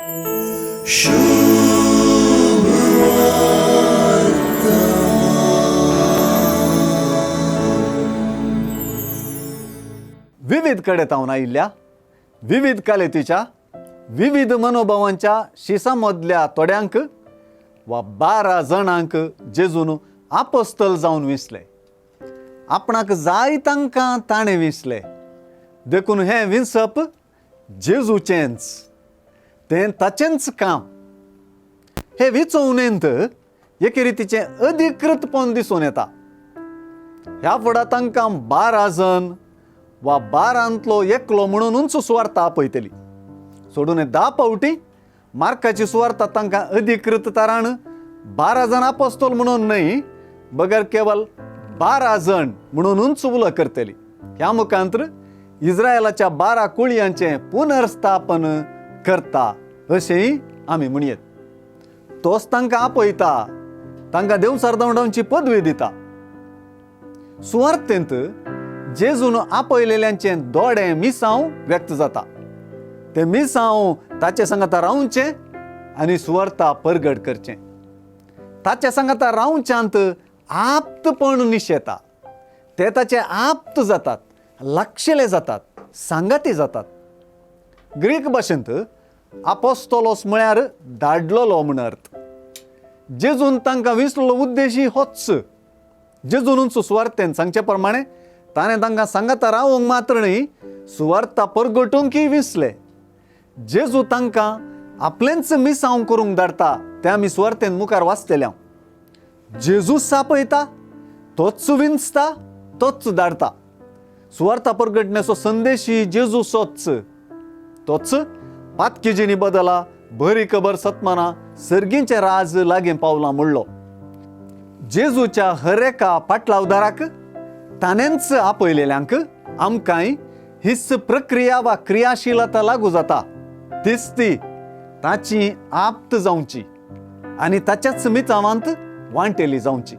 विविध कडेन तावन आयिल्ल्या विविध कालेतीच्या विविध मनोभावांच्या शिसां मदल्या थोड्यांक वा 12 जाणांक जेजून आपोस्तल जावन विसले. आपणाक जाय तांकां ताणें विसले. देखून हें विंसप जेजूचेंच, तें ताचेंच काम. हे विचोवणेंत एके रितीचें अधिकृतपण दिसून येता. ह्या फुडा तांकां 12 जण वा 12 एकलो म्हणूनच सुवार्ता आपयतली. सोडून 10 फावटी मार्काची सुवार्ता तांकां अधिकृत तारान 12 जण आपोस्तोल म्हणून न्हय, बगर केवल 12 जण म्हणूनच उलो करतली. ह्या मुखांतर इस्रायलाच्या 12 कुळयांचें पुनर्स्थापन करता अशेंय आमी म्हणयेत. तोच तांकां आपयता, तांकां देवचार दवडांची पदवी दिता. सुवार्थेंत जेजून आपयलेल्यांचें दोडें मिसांव व्यक्त जाता. तें मिसांव ताचे सांगाता रावचें आनी सुवार्ता परगट करचें. ताचे सांगाता रावच्यांत आप्तपण निशेता. ते ताचे आप्त जातात, लागशिले जातात, सांगाती जातात. ग्रीक भाशेंत आपोस्तोलोस म्हळ्यार धाडलोलो म्हण अर्थ. जेजून तांकां विसलेलो उद्देशी होच. जेजूनच सुवार्थेन सांगचे प्रमाणे ताणें तांकां सांगाता रावंक मात्र न्हय, सुवार्ता परगटूंकय विसले. जेजू तांकां आपलेंच मिसांव करूंक धाडटा तें आमी सुवार्थेन मुखार वाचतले. हांव जेजू सापयता, तोच विंचता, तोच धाडटा. सुवार्ता परगटण्याचो संदेशी जेजू सोच. तोच पातकेजीनी बदला बरी खबर सतमाना सर्गींचें राज लागीं पावलां म्हणलो. जेजूच्या हर एका पाटलावदाराक ताणेंच आपयलेल्यांक आमकांय हीच प्रक्रिया वा क्रियाशीलता लागू जाता. तीच ती ताची आप्त जावची आनी ताच्याच मितावांत वांटेली जावची.